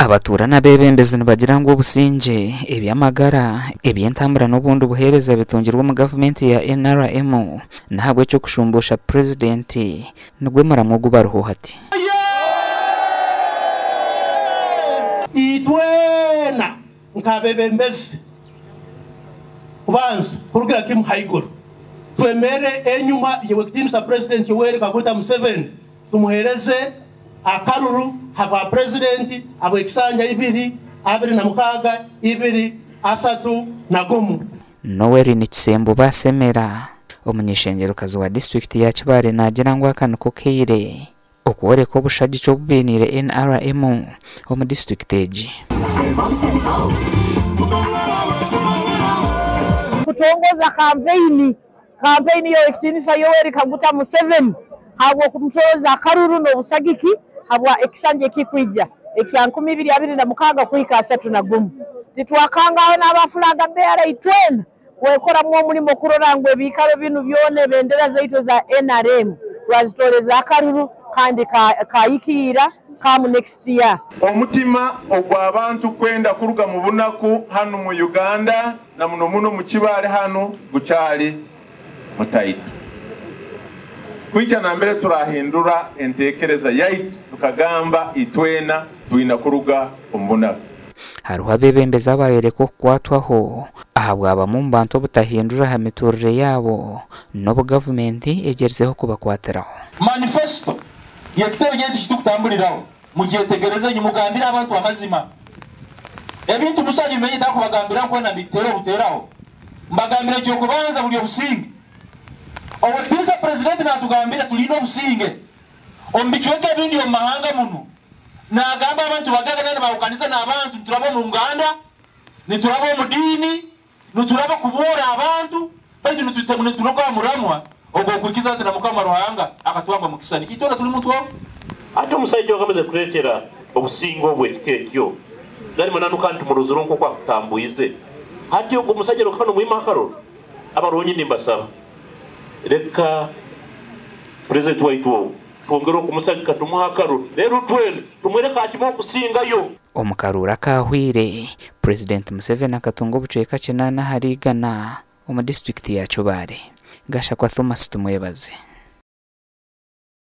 Abatuura n'abeebembezi nibagira ngu obusingye, eby'amagara, eby'entambura n'obundi buheereza bitungirwe omu gavumenti ya NRM n'ahabw'ekyo okushumbuusha Purezidenti nigwo muramwa ogu bariho hati. Itwena nk'abeebembezi kubanza kurugira kimwe haiguru twemere enyuma y'Owekitiinisa Purezidenti Yoweri Kaguta Museveni Tumuhereze akaruru habwa Purezidenti habw'ekisanja 2026 2031. Noeline Kisembo Basemera, omuny'eishengerokazi wa disiturikiti ya Kibaale naagira ngu aka niko kaire okworeka obushagiki obu bainiire NRM omu disiturikiti egi. Kutongoza kampeyini Kampeyini y'Owekitinisa Yoweri Kaguta Museveni ahabw'okumutooza akaruru n'obusagiki habwa ekisanja ekikwija ekya 2026 kuhika 31. Titwakangaho n'aba flag bearer itwena kwekoramu omurimo kurora ngu ebiikaro binu byona ebendera zaitu eza nrm twazitooreza akaruru kandi kayikiira come next year. Omutima ogw'abantu kwenda kuruga mu bunaku hanu mu Uganda na muno muno omu Kibaale hanu gukyali mutaito. Kuhikya nambere turahindura entekereza yaitu tukagamba itwena twina kuruga omu bunaku. Hariho abeebembezi abaayoreka okukwatwaho ahabwa bamwe omu bantu obutahindura aha mituurire yaabo n'obu gavumenti egyerizeho kubakwatiraho. Manifesito y'ekitebe kyaitu eki turikutambuliraho mugyetegereze nyu mugambire abantu amazima. Ebintu Musa nibimenyeta akubagambira nkwena mbitera obuteraho. Mbagambire ekyokubanza buri obusinge. Owekitinisa Purezidenti natugambira turiine obusinge. Omu bicweka ebindi omu mahanga munu nagamba abantu bagaga nari nibahukaniza n'abantu nituraba omu nganda, nituraba omu diini, nituraba kuboora abantu baitu nituruga aha muramwa ogw'okwikiza nti na Mukama Ruhanga akatwanga omu kisani. Itwena turi muntu omwe. Hati omusaija ogu amaze kureetera obusinge obu ekika ekyo, gari mananu kandi tumurozire nk'oku akutambwize. Hati ogu omusaija noka nomwima akaruru? Abarungi nimbasaba, leka purezidenti waitu ogu twongere okumusagika tumuhe akaruru, reero twena tumwereke aha kimwe okusingayo. Omu karuuru akaahweire, Purezidenti Museveni akatunga obucweka kinaana ahari igana omu disiturikiti ya Kibaale. Gashakwa Thomas Tumwebaze.